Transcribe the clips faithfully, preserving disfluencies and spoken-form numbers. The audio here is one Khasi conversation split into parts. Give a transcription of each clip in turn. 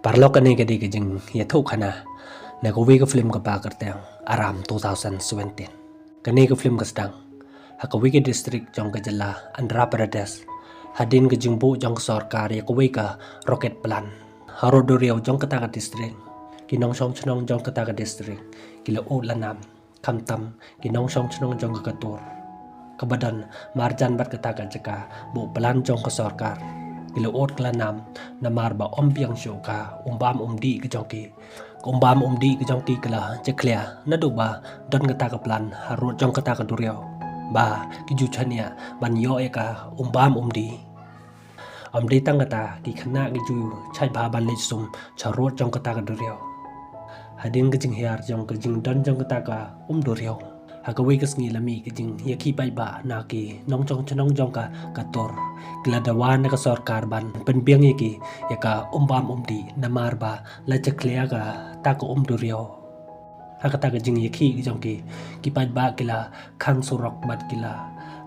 Paralok, kane ka dei ka jingïathuhkhana na kawei ka film kaba kyrteng Aram two thousand seventeen. Kane ka film ka sdang ha kawei ka district jong ka jylla Andhra Pradesh, hadien ka jingbuh jong ka sorkar ïa kawei ka rocket plant. Harud duriaw jong kata ka district, ki nongshong shnong jong kata ka district ki la ud la nam. Khamtam ki nongshong shnong jong ka Kattur kaba don marjan bad kata ka jaka buh plant jong ka sorkar, ki la ud ki la nam, namar ba ym biang shuh ka um bam um dih ka jong ki. Ka um bam um dih ka jong ki ka la jakhlia naduh ba don kata ka plant harud jong kata ka duriaw, ba ki ju shaniah ban ïoh ïa ka um bam um dih. Ym dei tang kata, ki khynnah ki ju shait bha ban leit sum sharud jong kata ka duriaw. Hadien ka jinghiar jong ka jingdon jong kata ka um duriaw, ha kawei ka sngi la mih ka jingïakhih paidbah na ki nongshong shnong jong ka Kattur. Ki la dawa na ka sorkar ban pynbiang ïa ki ïa ka um bam um dih, namar ba la jakhlia kata ka um duriaw. Ha kata ka jingïakhih ka jong ki, ki paidbah ki la khang surok bad ki la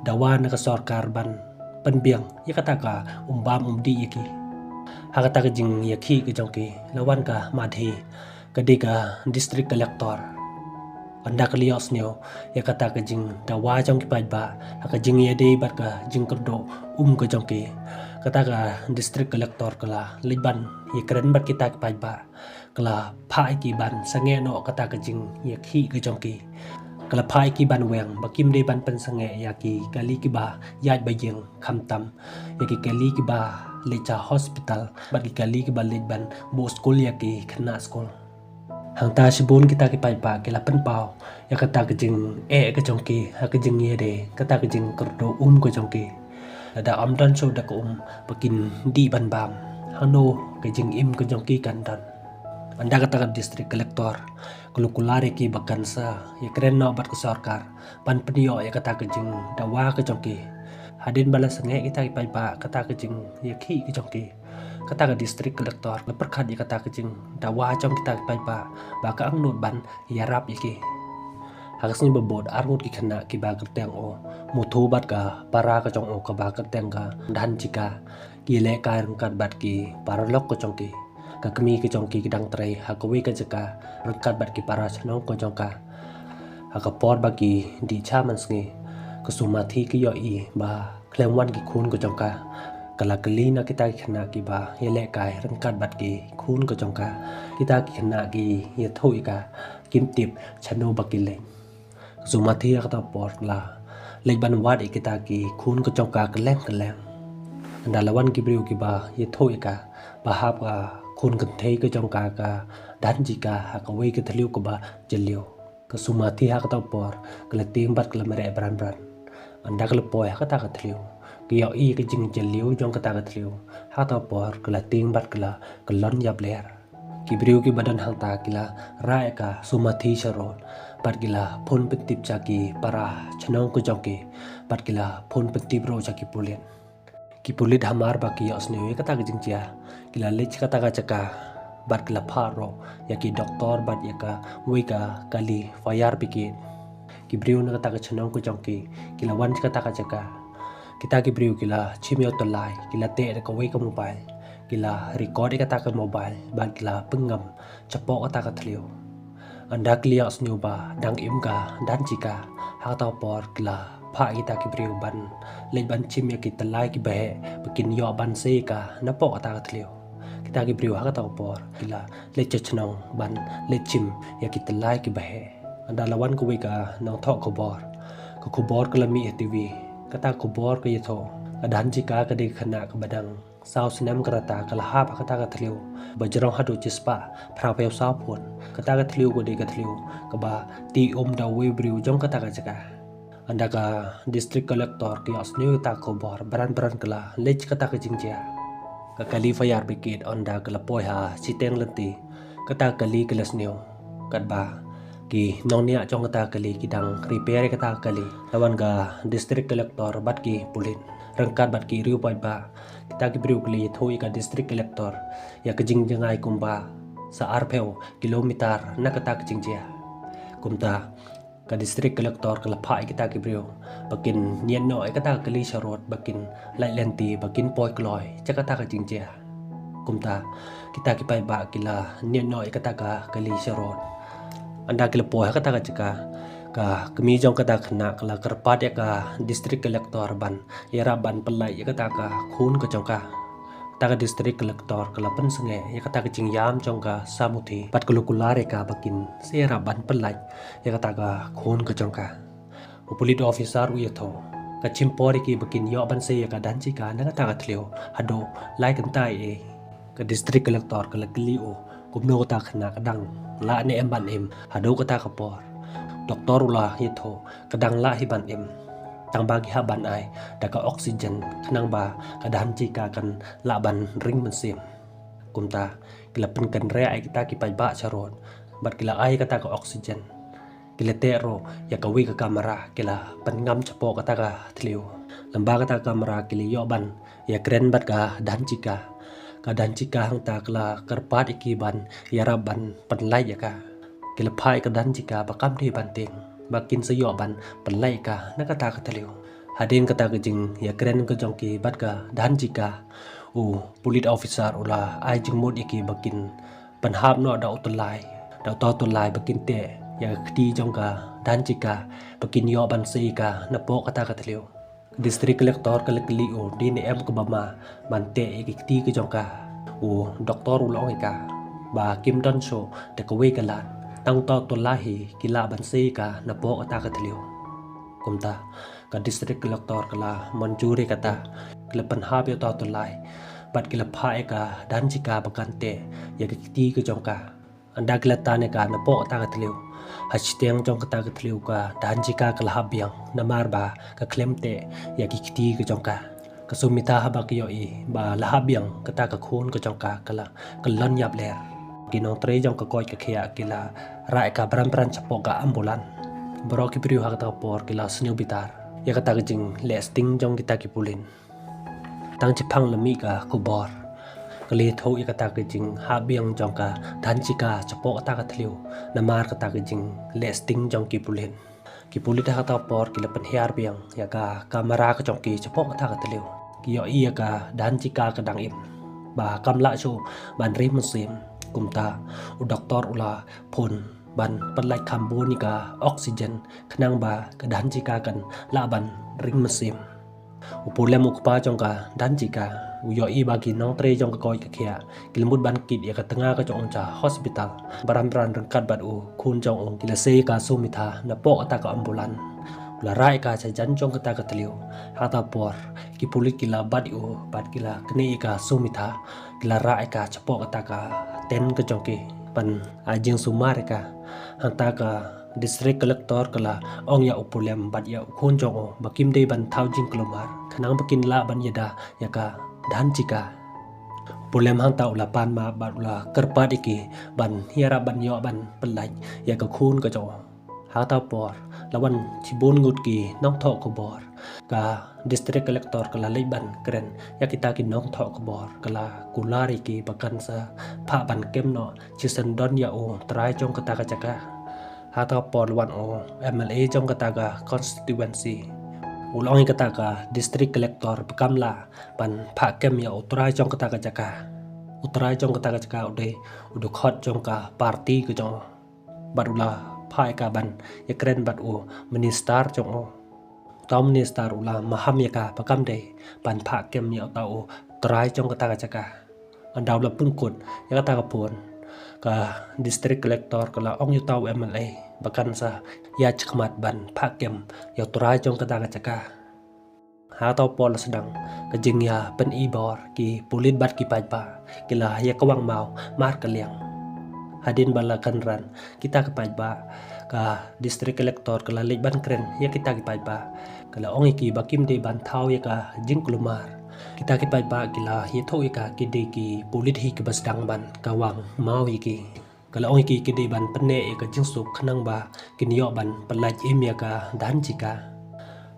dawa na ka sorkar ban pynbiang ïa kata ka um bam um dih ïa ki. Ha kata ka jingïakhih ka jong ki, la wan ka Madhi, ka dei ka district collector. Ynda ka la ïohsngew ïa kata ka jingdawa jong ki paidbah ha ka jingïadei bad ka jingkyrduh um ka jong ki, kata ka district collector ka la leit ban ïakren bad kita ki paidbah. Ka la phah ïa ki ban sangeh noh kata ka jingïakhih ka jong ki. Ka la phah ïa ki ban weng ba kim dei ban pynsangeh ïa ki kali kiba ïaid ba ïeng, khamtam ïa ki kali kiba leit sha hospital bad ki kali kiba leit ban buh skul ïa ki khynnah skul. Hangta shibun kita ki paidbah ki la pynpaw ïa kata ka jingeh ka jong ki ha ka jingïadei kata ka jingkyrduh um ka jong ki. Lada ym don shuh da ka um ba kin dih ban bam, hangno ka jingim ka jong ki kan don? Ynda kata ka district collector ka la kular ïa ki ba kan sa ïakren noh bad ka sorkar ban pynïoh ïa kata ka jingdawa ka jong ki. Hadien ba la sangeh kita ki paidbah kata ka jingïakhih ka jong ki, kata ka district collector ka la pyrkhat ïa kata ka jingdawa jong kita ki paidbah ba ka angnud ban ïarap ïa ki. Ha ka sngi ba bud, arngut ki khynnah kiba kyrteng u Muthu bad ka para ka jong u kaba kyrteng ka Dhanjika ki lehkai ryngkat bad ki paralok ka jong ki. Ka kmie ka jong ki ka dang trei ha kawei ka jaka ryngkat bad ki para shnong ka jong ka. Ha ka por ba ki dih sha man sngi, ka Sumathi ka ïohi ba khlem wan ki khun ka jong ka. Ka la kylli na kita ki khynnah kiba ïalehkai ryngkat bad ki khun ka jong ka. Kita ki khynnah ki ïathuh ïa ka kim tip shano ba ki leit. Ka Sumathi ha kata ka por ka la leit ban wad ïa kita ki khun ka jong ka kylleng kylleng. Ynda la wan ki briew kiba ïathuh ïa ka ba hap ka khun kynthei ka jong ka, ka Dhanjika, ha kawei ka thliew kaba jylliew. Ka Sumathi ha kata ka por ka la tieng bad ka la mareh bran bran. Ynda ka la poi ha kata ka thliew, ka ïohi ka jingjylliew jong kata ka thliew. Ha kata ka por ka la tieng bad ka la kyllon ïapler. Ki briew kiba don hangta ki la rah ïa ka Sumathi sharud bad ki la phone pyntip sha ki para shnong ka jong ki bad ki la phone pyntip ruh sha ki pulit. Ki pulit hamar ba ki ïohsngew ïa kata ka jingjia, ki la leit sha kata ka jaka bad ki la phah ruh ïa ki doktor bad ïa kawei ka kali fire brigade. Ki briew na kata ka shnong ka jong ki ki la wan sha kata ka jaka. Kita ki briew ki la shim ïa u tyllai, ki la teh da kawei ka mobile, ki la record ïa kata ka mobile bad ki la pynngam shapoh kata ka thliew. Ynda ki la ïohsngew ba dang im ka Dhanjika, ha kata ka por ki la phah ïa kita ki briew ban leit ban shim ïa ki tyllai kiba heh ba kin ïoh ban sei ïa ka napoh kata ka thliew. Kita ki briew ha kata ka por ki la leit sha shnong ban leit shim ïa ki tyllai kiba heh. Ynda la wan kawei ka nongthoh khubor, ka khubor ka la mih ha T V. Kata ka khubor ka ïathuh, ka Dhanjika ka dei ka khynnah kaba dang saw snem ka rta, ka la hap ha kata ka thliew ba jrong haduh shispah phra phew saw phun. Kata ka thliew ka dei ka thliew kaba tih um da uwei u briew jong kata ka jaka. Ynda ka district collector ka ïohsngew ïa kata ka khubor, bran bran ka la leit sha kata ka jingjia. Ka kali fire brigade ynda ka la poi ha shiteng lynti, kata ka kali ka la sngew katba ki nongñiah jong kata ka kali ki dang repair ïa kata ka kali. La wan ka district collector bad ki pulit ryngkat bad ki riew paidbah. Kita ki briew ki la ïathuh ïa ka district collector ïa ka jingjngai kumba sa arphew kilometer na kata ka jingjia. Kumta ka district collector ka la phah ïa kita ki briew ba kin ñiad noh ïa kata ka kali sharud, ba kin lait lynti, ba kin poi kloi sha kata ka jingjia. Kumta Kita ki paidbah ki la niad noh ïa kata ka kali sharud. Ynda ki la poi ha kata ka jaka, ka kmie jong kata ka khynnah ka la kyrpad ïa ka District Collector ban ïarap ban pynlait ïa kata ka khun ka jong ka. Kata ka District Collector ka la pynsngew ïa kata ka jingïam jong ka Samuthi bad ka la kular ïa ka ba kin sa ïarap ban pynlait ïa kata ka khun ka jong ka. U police officer u ïathuh, ka shim por ïa ki ba kin ïoh ban sei ïa ka Dhanchika na kata ka thliew haduh lai kynta ïa. Ka District Collector ka la kylli u, kumno kata ka khynnah, ka dang lah ne em ban im haduh kata ka por? Doktor u la ïathuh, ka dang lah hi ban im, tang ba ki hap ban ai da ka oxygen khnang ba ka Dhanchika kan lah ban ring mynsiem. Kumta ki la pynkynriah ïa kita ki paidbah sharud bad ki la ai kata ka oxygen. Ki la teh ruh ïa kawei ka kamra, ki la pynngam shapoh kata ka thliew. Lyngba kata ka kamra ki la ïoh ban ïakren bad ka Dhanchika. Ka Dhanchika hangta ka la kyrpad ïa ki ban ïarap ban pynlait ïa ka. Ki la phah ïa ka Dhanchika ba kam dei ban tieng, ba kin sa ïoh ban pynlait ïa ka na kata ka thliew. Hadien kata ka jingïakren ka jong ki bad ka Dhanchika, u police officer u la ai jingmut ïa ki ba kin pynhap noh da u tyllai, da uta u tyllai ba kin teh ïa ka kti jong ka Dhanchika ba kin ïoh ban sei ïa ka napoh kata ka thliew. District Collector ka la kylli u, dei ne em kaba ma ban teh ïa ka kti ka jong ka? U doktor u la ong ïa ka ba kim don shuh da kawei ka lad, tang uta u tyllai hi ki lah ban sei ïa ka napoh kata ka thliew. Kumta ka District Collector ka la mynjur ïa kata, ki la pynhap ïa uta u tyllai bad ki la phah ïa ka Dhanchika ba kan teh ïa ka kti ka jong ka. Ynda ki la tan ïa ka napoh kata ka thliew, ha shiteng jong kata ka thliew ka Dhanchika ka la hap biang namar ba ka khlem teh ïa ki kti ka jong ka. Ka Sumitha haba ka ïohi ba la hap biang kata ka khun ka jong ka, ka la kyllon ïap ler. Ki nongtrei jong ka koit ka khiah ki la rah ïa ka bran bran shapoh ka ambulance. Baroh ki briew ha kata ka por ki la sngewbitar ïa kata ka jingleh sting jong kita ki pulit. Tang shiphang la mih ka khubor, ka la ïathuh ïa kata ka jinghap biang jong ka Dhanchika shapoh kata ka thliew namar kata ka jingleh sting jong ki pulit. Ki pulit ha kata ka por ki la pynhiar biang ïa ka kamra ka jong ki shapoh kata ka thliew. Ki ïohi ïa ka Dhanchika ka dang im, ba kam lah shuh ban ring mynsiem. Kumta u doktor u la phone ban pynlait kham bun ïa ka oxygen khnang ba ka Dhanchika kan lah ban ring mynsiem. U Pulem, u kpa jong ka Dhanchika, u ïohi ba ki nongtrei jong ka koit ka khiah ki la mut ban kit ïa ka tnga ka jong u sha hospital. Bran bran ryngkat bad u khun jong u ki la sei ïa ka Sumitha napoh kata ka ambulance. U la rah ïa ka sha jan jong kata ka thliew. Ha kata ka por ki pulit ki la bat ïa u bad ki la knieh ïa ka Sumitha, ki la rah ïa ka shapoh kata ka tent ka jong ki ban ai jingsumar ïa ka. Hangta ka District Collector ka la ong ïa u Pulem bad ïa u khun jong u ba kim dei ban thaw jingkulmar khnang ba kin lah ban ïada ïa ka Dhanchika. U Pulem hangta u la pan map bad u la kyrpad ïa ki ban ïarap ban ïoh ban pynlait ïa ka khun ka jong u. Ha kata ka por la wan shibun ngut ki nongthoh khubor. Ka District Collector ka la leit ban kren ïa kita ki nongthoh khubor, ka la kular ïa ki ba kan sa phah ban kem noh shisyndon ïa u trai jong kata ka jaka. Ha kata ka por la wan u MLA jong kata ka constituency. U la ong ïa kata ka District Collector ba kam lah ban phah kem ïa u trai jong kata ka jaka. U trai jong kata ka jaka u dei u dkhot jong ka party ka jong u. Bad u la phah ïa ka ban ïakren bad u minister jong u. Uta u minister u la maham ïa ka ba kam dei ban phah kem ïa uta u trai jong kata ka jaka. Ynda u la pynkut ïa kata ka phone, ka District Collector ka la ong ïa uta u MLA ba kan sa ïaid shakhmat ban phah kem ïa u trai jong kata ka jaka. Ha kata ka por la sdang ka jingïapyni bor, ki pulit bad ki paidbah ki la ïa kawang maw markylliang. Hadien ba la kynran kita ki paidbah, ka District Collector ka la leit ban kren ïa kita ki paidbah, ka la ong ïa ki ba kim dei ban thaw ïa ka jingkulmar. Kita ki paidbah ki la ïathuh ïa ka ki dei ki pulit hi kiba sdang ban kawang maw ïa ki. Ka la ong ïa ki ki dei ban pynneh ïa ka jingsuk khnang ba kin ïoh ban pynlait im ïa ka Dhanchika.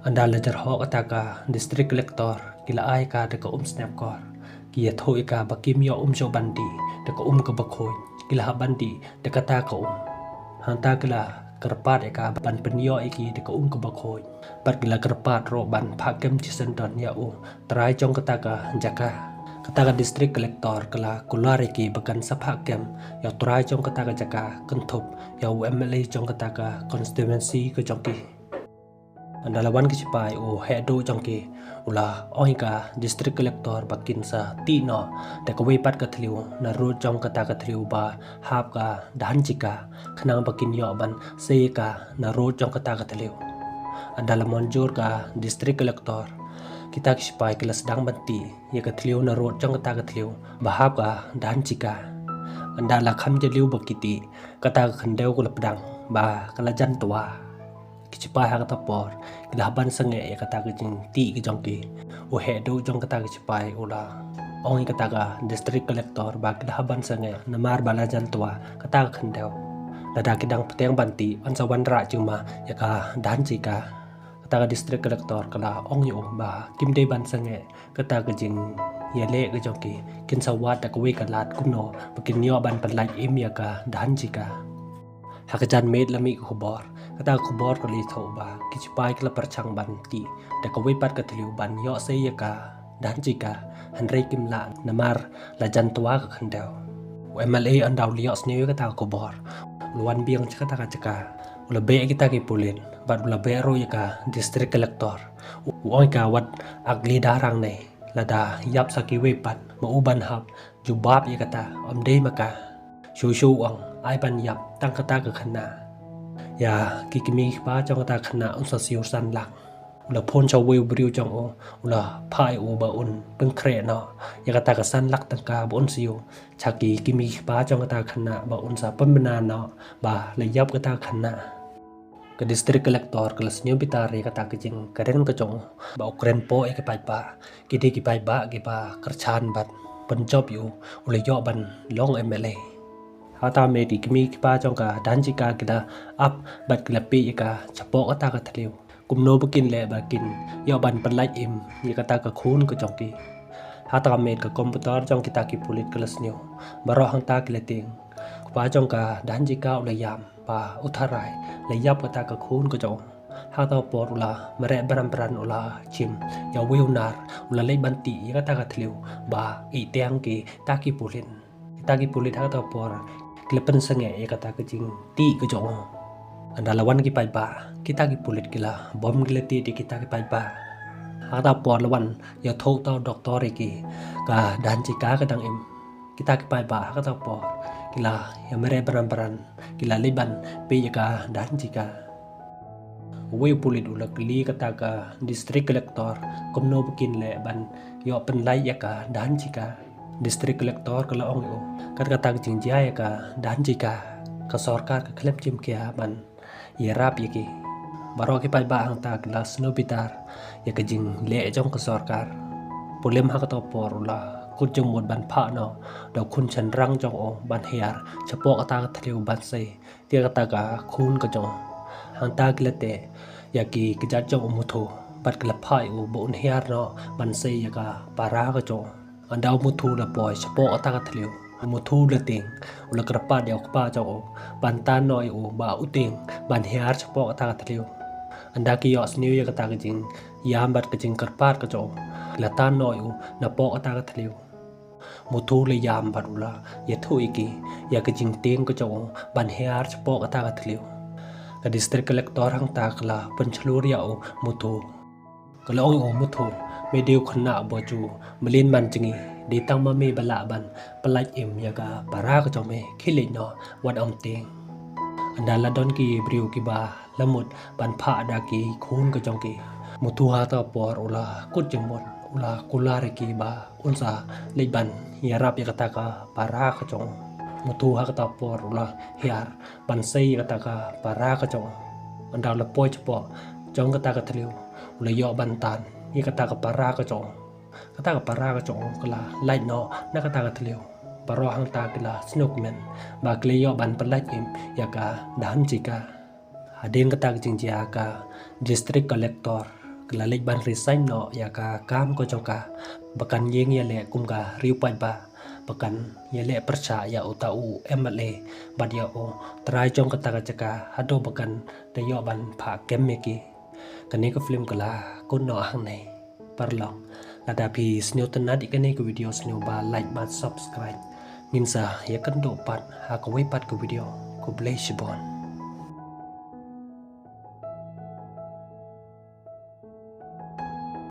Ynda la jyrhoh kata ka District Collector ki la ai ka da ka um snep kor. Ki ïathuh ïa ka ba kim ïoh um shuh ban dih da ka um kaba khuid, ki la hap ban dih da kata ka um. Hangta ki la kyrpad ïa ka ban pynïoh ïa ki da ka um kaba khuid. Bad ki la kyrpad ruh ban phah kem shisyndon ïa u trai jong kata ka jaka. Kata ka District Collector ka la kular ïa ki ba kan sa phah kem ïa u trai jong kata ka jaka, kynthup ïa u M L A jong kata ka constituency ka jong ki. Ynda la wan ki shipai, u heh duh jong ki u la ong ïa ka District Collector ba kin sa tih noh da kawei pat ka thliew na rud jong kata ka thliew ba hap ka Dhanchika, khnang ba kin ïoh ban sei ïa ka na rud jong kata ka thliew. Ynda la mynjur ka District Collector, kita ki shipai ki la sdang ban tih ïa ka thliew na rud jong kata ka thliew ba hap ka Dhanchika. Ynda la kham jylliew ba ki tih, kata ka khyndew ka la pdeng ba ka la jan twa. Ki shipai ha kata por ki la hap ban sangeh ïa kata ka jingtih ka jong ki. U heh duh jong kata ki shipai u la ong ïa kata ka District Collector ba ki la hap ban sangeh namar ba la jan twa kata ka khyndew. Lada ki dang pyrshang ban tih, yn sa wanrah jingma ïa ka Dhanchika. Kata ka District Collector ka la ong ïa u ba kim dei ban sangeh kata ka jingïaleh ka jong ki, kin sa wad da kawei ka lad kumno ba kin ïoh ban pynlait im ïa ka Dhanchika. Ha ka janmiet la mih ka khubor, kata ka khubor ka la ïathuh ba ki shipai ki la pyrshang ban tih da kawei pat ka thliew ban ïoh sei ïa ka Dhanchika, hynrei kim lah namar la jan twa ka khyndew. U M L A ynda u la ïohsngew ïa kata ka khubor, u la wan biang sha kata ka jaka. U la beh ïa kita ki pulit bad u la beh ruh ïa ka District Collector. U ong ïa ka, wat ag li da rang ne, lada ïap sa kiwei pat ma u ban hap jubab ïa kata, ym dei ma ka. Shu shu ong ai ban ïap tang kata ka khynnah. Ïa ki kmie ki kpa jong kata ka khynnah un sa siew san lak. U la phone sha uwei u briew jong u, u la phah ïa u ba un pynkhreh noh ïa kata ka san lak tyngka ba un siew sha ki kmie ki kpa jong kata ka khynnah ba un sa pynbna noh ba la ïap kata ka khynnah. Ka District Collector ka la sngewbitar ïa kata ka jingkren ka jong u ba u kren poh ïa ki paidbah. Ki dei ki paidbah kiba kyrchan bad pynjop ïa u, u la ïoh ban long M L A. Ha kata miet ki kmie ki kpa jong ka Dhanchika ki la ap bad ki la peit ïa ka shapoh kata ka thliew, kumno ba kin leh ba kin ïoh ban pynlait im ïa kata ka khun ka jong ki. Ha kata miet ka computer jong kita ki pulit ka la sniew, baroh hangta ki la tieng. Kpa jong ka Dhanchika u la ïam ba u tharai la ïap kata ka khun ka jong u. Ha kata por u la mareh bran bran, u la shim ïa uwei u nar, u la leit ban tih ïa kata ka thliew ba ïeit tiang kita ki pulit. Kita ki pulit ha kata por ki la pynsangeh ïa kata ka jingtih ka jong u. Ynda la wan ki paidbah, kita ki pulit ki la bom, ki la tih ïa kita ki paidbah. Ha kata por la wan ïathuh uta u doktor ïa ki, ka Dhanchika ka dang im. Kita ki paidbah ha kata por ki la ïamareh bran bran, ki la leit ban peit ïa ka Dhanchika. Uwei u pulit u la kylli kata ka District Collector kumno ba kin leh ban ïoh pynlait ïa ka Dhanchika. District Collector ka la ong ïa u, kat kata ka jingjia ïa ka Dhanchika, ka sorkar ka khlem shim khia ban ïarap ïa ki. Baroh ki paidbah hangta ki la sngewbitar ïa ka jingleh jong ka sorkar. Pulim ha kata por u la kut jingmut ban phah noh da u khun shynrang jong u ban hiar shapoh kata ka thliew ban sei ïa kata ka khun ka jong u. Hangta ki la teh ïa ki kjat jong u Muthu bad ki la phah ïa u ba un hiar noh ban sei ïa ka para ka jong u. Ynda u Muthu u la poi shapoh kata ka thliew, u Muthu u la tieng, u la kyrpad ïa u kpa jong u ban tan noh ïa u ba u tieng ban hiar shapoh kata ka thliew. Ynda ki ïohsngew ïa kata ka jingïam bad ka jingkyrpad ka jong u, ki la tan noh ïa u napoh kata ka thliew. Muthu u la ïam bad u la ïathuh ïa ki ïa ka jingtieng ka jong u ban hiar shapoh kata ka thliew. Ka District Collector hangta ka la pynshlur ïa u Muthu. Ka la ong ïa u Muthu, me dei u khynnah ba ju mlien man jngi, dei tang ma me ba lah ban pynlait im ïa ka para ka jong me, khie leit noh, wat ym tieng. Ynda la don ki briew kiba la mut ban phah da ki khun ka jong ki, Muthu ha kata por u la kut jingmut, u la kular ïa ki ba un sa leit ban ïarap ïa kata ka para ka jong u. Muthu ha kata por u la hiar ban sei ïa kata ka para ka jong u. Ynda u la poi shapoh jong kata ka thliew, u la ïoh ban tan ïa kata ka para ka jong u. Kata ka para ka jong u ka la lait noh na kata ka thliew. Baroh hangta ki la sngewkmen ba ki la ïoh ban pynlait im ïa ka Dhanchika. Hadien kata ka jingjia, ka District Collector ka la leit ban resign noh ïa ka kam ka jong ka ba kan ïeng ïaleh kum ka riew paidbah, ba kan ïaleh pyrshah ïa uta u M L A bad ïa u trai jong kata ka jaka haduh ba kan da ïoh ban phah kem ïa ki. Kane ka film ka la kut noh hangne. Paralok, Lada phi sngewtynnad ïa kane ka video, sngewbha like bad subscribe. Ngin sa ïakynduh pat ha kawei pat ka video. Khublei shibun.